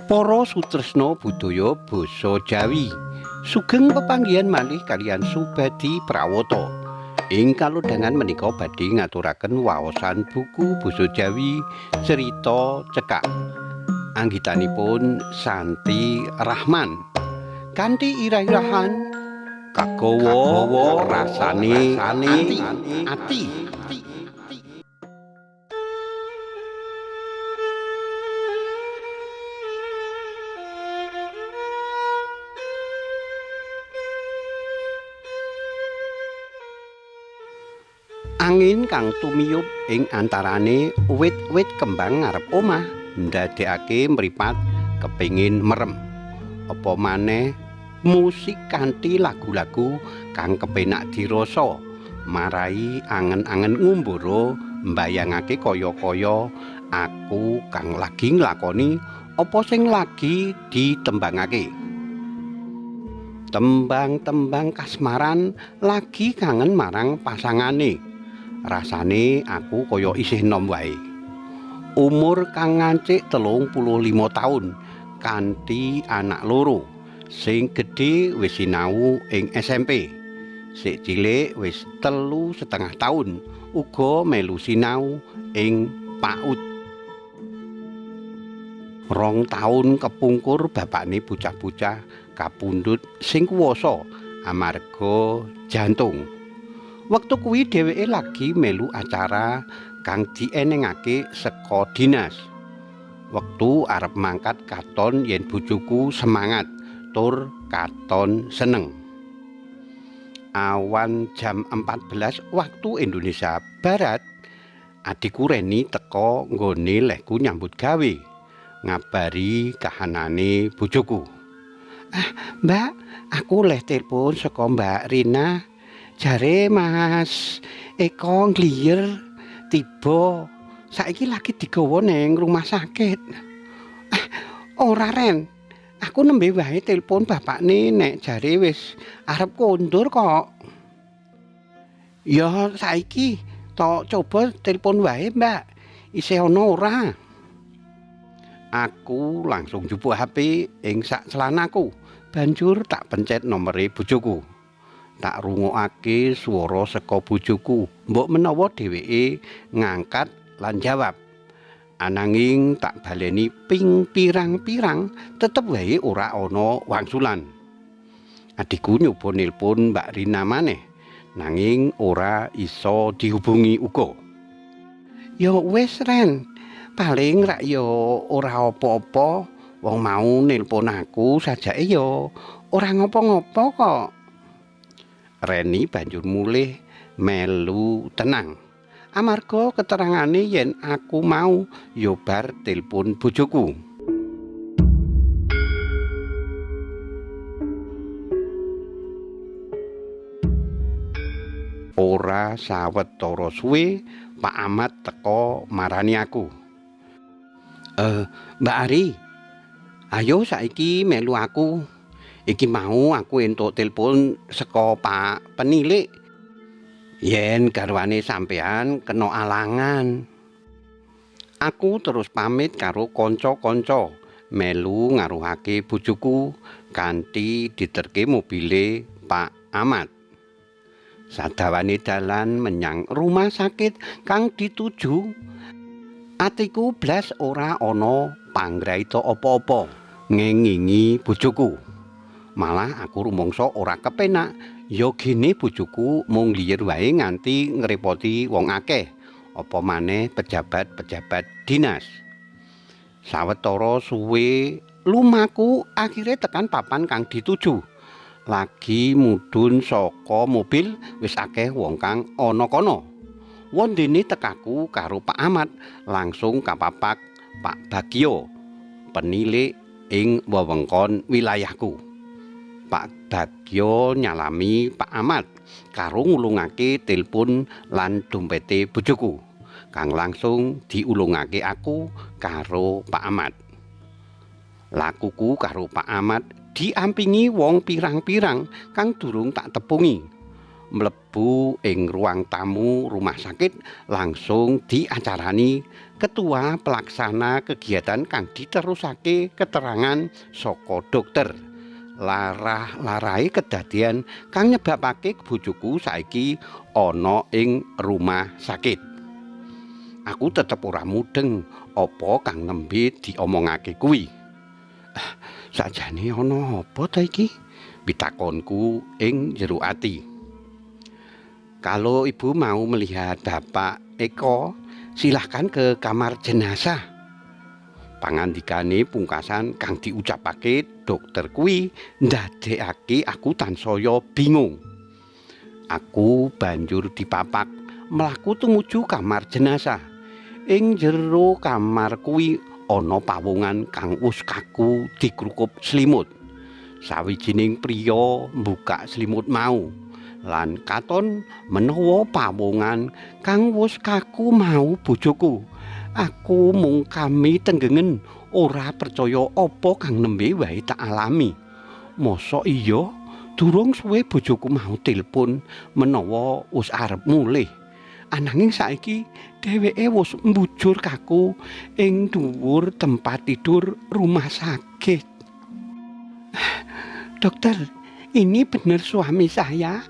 Para sutresna budaya basa Jawi, sugeng pepanggihan malih kaliyan Subadi Prawata. Ing kalodhangan menika badhe ngaturaken waosan buku basa Jawi Cerita Cekak. Anggitanipun Santi Rahman. Kanthi irah-irahan kagawa rasane ati. Angin kang tumiyup ing antarane wit-wit kembang ngarep omah ndadekake mripat kepingin merem. Apa maneh musik kanthi lagu-lagu kang kepenak dirasa marai angen-angen ngumbara mbayangake kaya-kaya aku kang lagi nglakoni apa sing lagi ditembangake. Tembang-tembang kasmaran lagi kangen marang pasangane. Rasane aku kaya isih nom wae. Umur kang ngancik 35 taun kanthi anak loro. Sing gedhe wis sinau ing SMP. Sik cilik wis 3,5 taun uga melu sinau ing PAUD. 2 taun kepungkur bapakne bocah-bocah kapundhut sing kuwasa amarga jantung. Wektu kuwi dheweke lagi melu acara kang dienengake saka dinas. Wektu arep mangkat katon yen bojoku semangat tur katon seneng. Awan jam 14 waktu Indonesia Barat, adikku Reni teka nggone lehku nyambut gawe, ngabari kahanane bojoku. "Ah, Mbak, aku leh telepon saka Mbak Rina. Jare Mas Eko ngliyer tiba, saiki lagi digawa ning rumah sakit." "Ah, ora Ren, aku nembe wae telepon bapakne nek jare wis arep kondur kok." "Ya saiki tok coba telepon wae Mbak, isih ana ora?" Aku langsung njupuk HP ing sak celanaku, banjur tak pencet nomere bojoku. Tak rungokake swara saka bojoku, mbok menawa dheweke ngangkat lan jawab. Ananging tak baleni ping pirang-pirang tetep wae ora ana wangsulan. Adikku nyoba nilpun Mbak Rina maneh, nanging ora iso dihubungi uga. "Ya wis Ren, paling rak ya ora apa-apa, wong mau nilpun aku sajake ya ora ngopo-ngopo kok." Reni banjur mulih melu tenang. Amarga keterangane yen aku mau ya bar telepon bojoku. Ora sawetara suwe Pak Ahmad teka marani aku. "Mbak Ari, ayo saiki melu aku. Iki mau aku entuk telepon saka Pak Penilik. Yen garwane sampean kena alangan." Aku terus pamit karo kanca-kanca melu ngaruhake bojoku kanthi diterke mobile Pak Ahmad. Sadawane dalan menyang rumah sakit kang dituju, atiku blas ora ana panggraita apa-apa ngengingi bojoku. Malah aku rumangsa ora kepenak, ya gene bojoku mung liyer wae nganti ngrepoti wong akeh, apa maneh pejabat-pejabat dinas. Sawetara suwe lumaku akhire tekan papan kang dituju. Lagi mudhun saka mobil wis akeh wong kang ana kono. Wondene tekaku karo Pak Ahmad langsung kapapak Pak Bagio, penilik ing wewengkon wilayahku. Pak Bagio nyalami Pak Ahmad karo ngulungake telepon lan dompete bojoku kang langsung diulungake aku karo Pak Ahmad. Lakuku karo Pak Ahmad diampingi wong pirang-pirang kang durung tak tepungi. Mlebu ing ruang tamu rumah sakit langsung diacarani ketua pelaksana kegiatan kang diterusake keterangan saka dokter. Larah-larahe kedadian kang nyebabake bojoku saiki ana ing rumah sakit. Aku tetep ora mudeng apa kang nembe diomongake kuwi. Sajane ana apa ta iki? Pitakonku ing jero ati. Kalau ibu mau melihat Bapak Eko, silahkan ke kamar jenazah. Pangandikane pungkasan kang diucapake dokter kuwi ndadekake aku tansaya bingung. Aku banjur dipapak mlaku tumuju kamar jenazah. Ing jero kamar kuwi ana pawongan kang wis kaku dikrukup selimut. Sawijining priya mbukak selimut mau lan katon menawa pawongan kang wis kaku mau bojoku. Aku mung kami tenggengen ora percaya apa kang nembe wae tak alami. Mosok iya durung suwe bojoku mau telepon menawa wis arep mulih. Ananging saiki dheweke wis mbujur kaku ing dhuwur tempat tidur rumah sakit. Dokter, ini bener suami saya?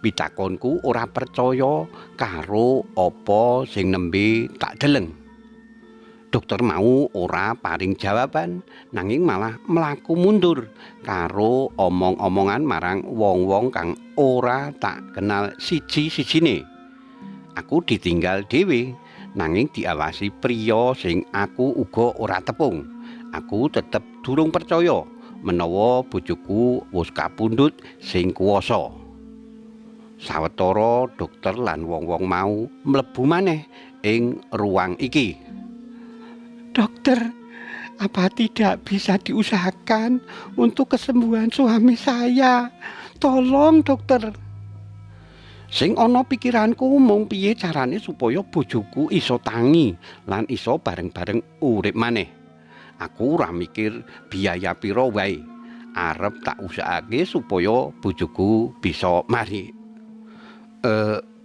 Pitakonku ora percaya karo apa sing nembe tak deleng. Dokter mau ora paring jawaban, nanging malah mlaku mundur karo omong-omongan marang wong-wong kang ora tak kenal siji-sijine. Aku ditinggal dhewe, nanging diawasi priya sing aku uga ora tepung. Aku tetep durung percaya menawa bojoku wis kapundhut sing kuwasa. Sawetara dokter lan wong-wong mau mlebu maneh ing ruang iki. Dokter, apa tidak bisa diusahakan untuk kesembuhan suami saya? Tolong, dokter. Sing ana pikiranku mung piye carane supaya bojoku iso tangi lan iso bareng-bareng urip maneh. Aku ora mikir biaya pira wae. Arep tak usahake supaya bojoku bisa mari.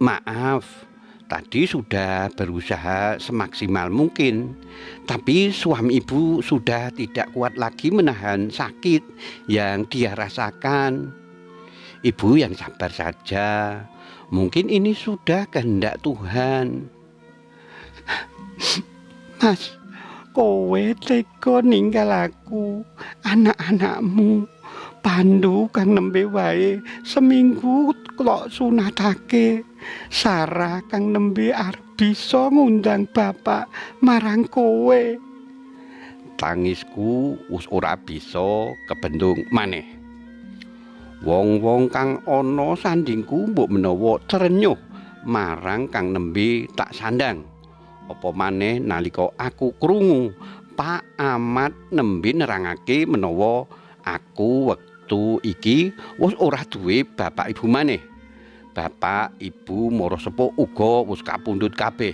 Maaf, tadi sudah berusaha semaksimal mungkin, tapi suami ibu sudah tidak kuat lagi menahan sakit yang dia rasakan. Ibu yang sabar saja, mungkin ini sudah kehendak Tuhan. Mas, kowe tega ninggal aku, anak-anakmu. Pandu kang nembe wae seminggu klok sunatake. Sarah kang nembe arep bisa ngundang bapak marang kowe. Tangisku wis ora bisa kebendung maneh. Wong-wong kang ana sandingku mbok menawa trenyuh marang kang nembe tak sandang. Apa maneh nalika aku krungu Pak Ahmad nembe nerangake menawa aku wektu iki wis ora duwe bapak ibu maneh. Bapak ibu mara sepuh uga wis kapundhut kabeh.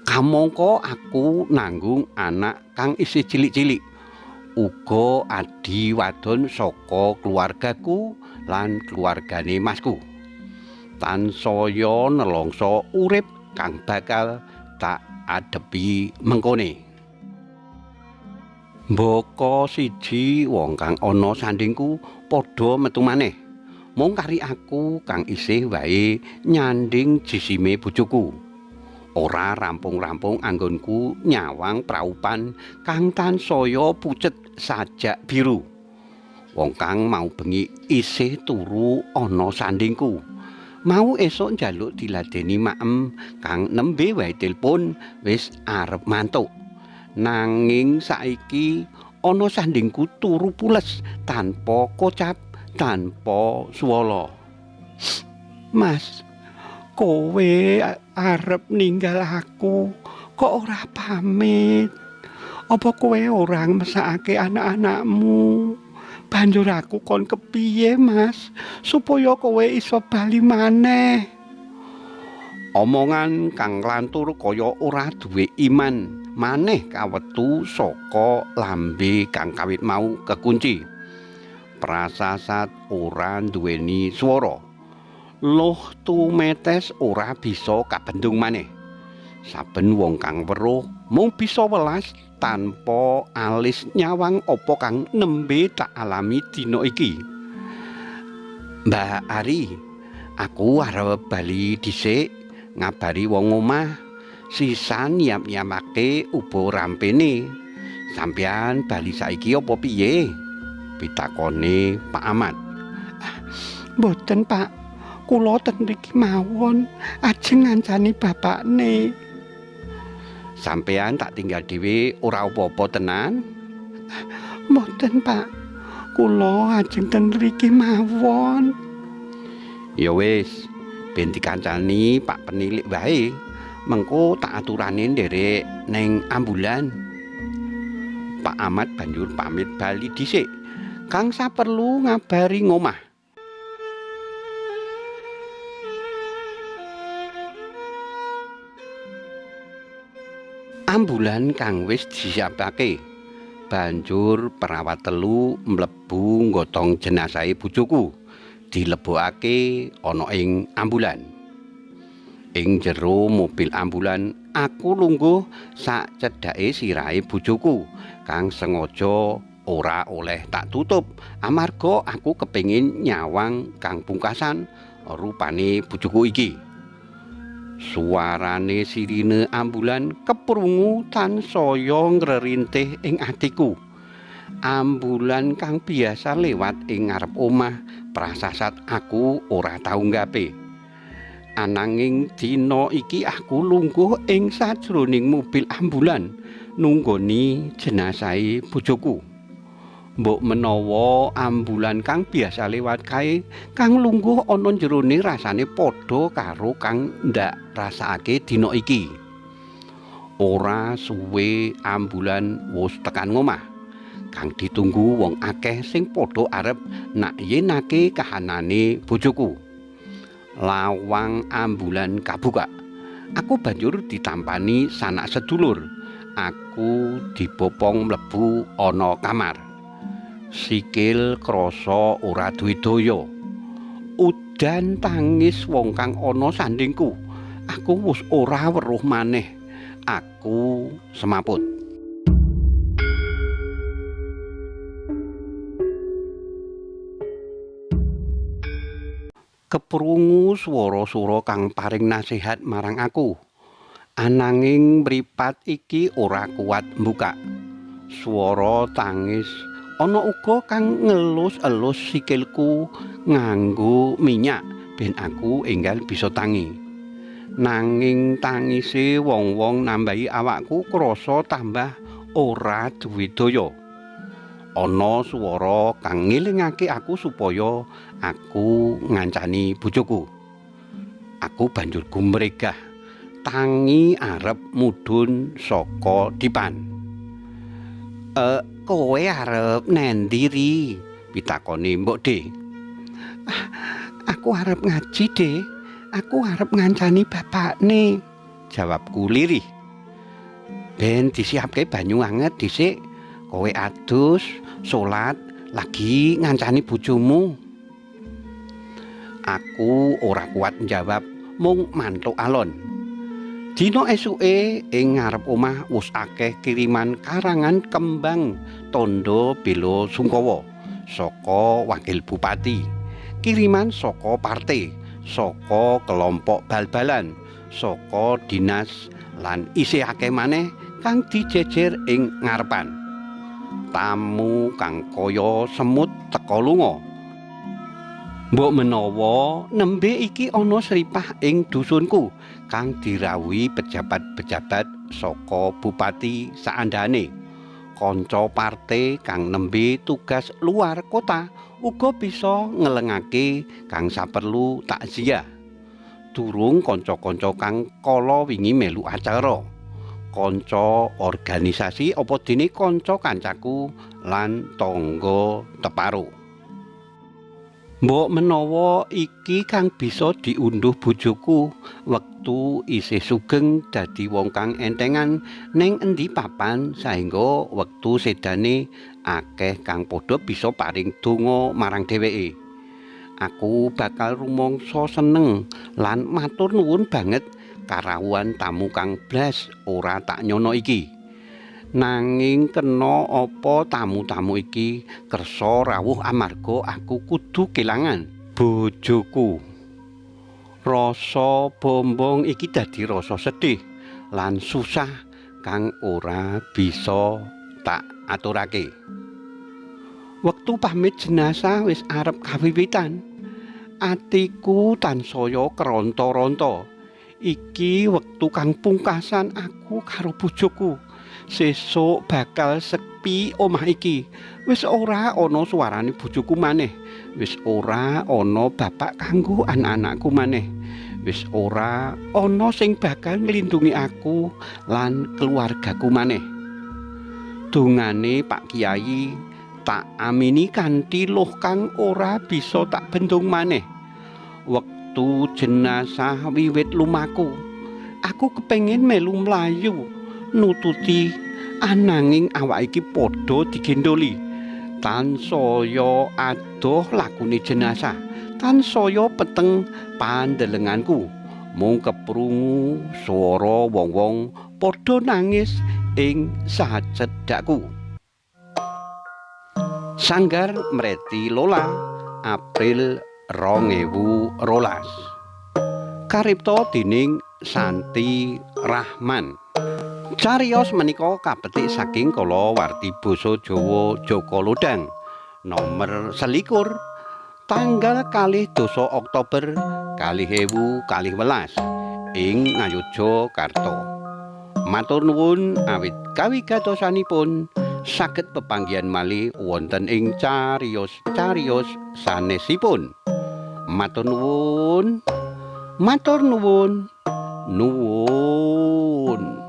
Kamangka aku nanggung anak kang isih cilik-cilik. Uga adi wadon saka keluargaku lan keluargane masku. Tansaya nelongso urip kang bakal tak adepi mengkone. Mbaka siji wong kang ana sandingku padha metu maneh. Mung kari aku kang isih wae nyanding jisime bojoku. Ora rampung-rampung anggonku nyawang praupan kang tansaya pucet sajak biru. Wong kang mau bengi isih turu ana sandingku. Mau esuk njaluk diladeni maem kang nembe wae telepon wis arep mantuk. Nanging saiki ana sandingku turu pules tanpa kocap, tanpa swala. Mas, kowe arep ninggal aku kok ora pamit? Apa kowe ora mesakake anak-anakmu? Banjur aku kon kepiye, Mas, supaya kowe iso bali maneh? Omongan kang nglantur kaya ora duwe iman maneh kawetu saka lambe kang kawit mau kekunci. Prasasat ora nduweni swara. Luh tumetes ora bisa kabendung maneh. Saben wong kang weruh mung bisa welas tanpa alis nyawang apa kang nembe tak alami dina iki. Mbak Ari, aku arep bali dhisik ngabari wong omah sisan nyiap-nyiapake ubo rampene. Sampeyan bali saiki apa piye? Pitakone Pak Ahmad. Mboten, Pak. Kula ten mriki mawon ajeng ngancani bapakne. Sampeyan tak tinggal dhewe ora apa-apa tenan? Mboten, Pak. Kula ajeng ten mriki mawon. Ya wis, ben dikancani Pak Penilik wae. Mengko tak aturane nderek ning ambulan. Pak Ahmad banjur pamit bali dhisik. Kang saperlu ngabari ngomah. Ambulan kang wis disiapake. Banjur perawat telu mlebu nggotong jenazahe bojoku. Dilebokake ana ing ambulan. Ing jero mobil ambulan aku lungguh sak cedhake sirahe bojoku kang sengaja ora oleh tak tutup amarga aku kepengin nyawang kang pungkasan rupane bojoku iki. Suarane sirine ambulan keprungu tansaya ngrerintih ing atiku. Ambulan kang biasa lewat ing ngarep omah prasasat aku ora tau nggape. Ananging dina iki aku lungguh ing sajroning mobil ambulan nunggoni jenazahe bojoku. Mbok menawa ambulan kang biasa lewat kae kang lungguh ana jerone rasane padha karo kang ndak rasakake dina iki. Ora suwe ambulan wis tekan ngomah. Kang ditunggu wong akeh sing padha arep nak yenake kahanane bojoku. Lawang ambulan kabuka. Aku banjur ditampani sanak sedulur. Aku dibopong mlebu ana kamar. Sikil krasa ora duwe daya. Udan tangis wong kang ana sandingku. Aku wis ora weruh maneh. Aku semaput. Keprungu swara-swara kang paring nasihat marang aku. Ananging mripat iki ora kuat mbuka. Swara tangis ana uga kang ngelus-elus sikilku nganggo minyak ben aku enggal bisa tangi. Nanging tangise wong-wong nambahi awakku krasa tambah ora duwe daya. Ana swara kang ngelingake aku supaya aku ngancani bojoku. Aku banjur gumregah tangi arep mudhun saka dipan. Kowe arep nendi ri? Pitakone Mbok De. Aku arep ngaji, De. Aku arep ngancani bapakne, jawabku lirih. Ben disiapke banyu anget dhisik. Kowe adus, salat, lagi ngancani bojomu. Aku ora kuat njawab, mung mantuk alon. Dina esuke ing ngarep omah wis akeh kiriman karangan kembang tandha bela sungkawa saka wakil bupati, kiriman saka partai, saka kelompok bal-balan, saka dinas lan isih akeh maneh kang dijejer ing ngarepan. Tamu kang kaya semut teka lunga. Mbok menawa nembe iki ana sripah ing dusunku kang dirawuhi pejabat-pejabat saka bupati saandhane. Kanca parte kang nembe tugas luar kota uga bisa ngelengake kang saperlu takziah. Durung kanca-kanca kang kala wingi melu acara. Kanca organisasi apa dene kanca kancaku lan tangga teparo. Mbok menawa iki kang bisa diunduh bojoku wektu isih sugeng dadi wong kang entengan ning endi papan saengga wektu sedane Akeh kang padha bisa paring donga marang dheweke. Aku bakal rumangsa seneng lan matur nuwun banget karawuhan tamu kang blas ora tak nyono iki. Nanging kena apa tamu-tamu iki kersa rawuh amarga aku kudu kelangan bojoku. Rasa bombong iki dadi rasa sedih lan susah kang ora bisa tak aturake. Wektu pamit jenazah wis arep kawiwitan, atiku tansaya keronta-ronta. Iki wektu kang pungkasan aku karo bojoku. Sesuk bakal sepi omah iki. Wis ora ana suarane bojoku maneh. Wis ora ana bapak kanggo anak-anakku maneh. Wis ora ana sing bakal nglindungi aku lan keluargaku maneh. Dongane Pak Kiai tak amini kanthi luh kang ora bisa tak bendung maneh. Wektu jenazah wiwit lumaku, aku kepengin melu mlayu nututi, ananging awak iki padha digendoli. Tansaya adoh lakune jenazah, tansaya peteng pandelenganku. Mung keprungu swara wong-wong padha nangis ing sacedhakku. Sanggar Mreti Lola, April 2012. Karipta dening Santi Rahman. Cariyos menika kapetik saking kalawarti basa Jawa Jaka Lodhang nomor 21 tanggal 22 Oktober 2012 ing Ngayogyakarta. Matur nuwun awit kawigatosanipun. Saged pepanggihan malih wonten ing cariyos-cariyos sanesipun. Matur nuwun. Matur nuwun. Nuwun.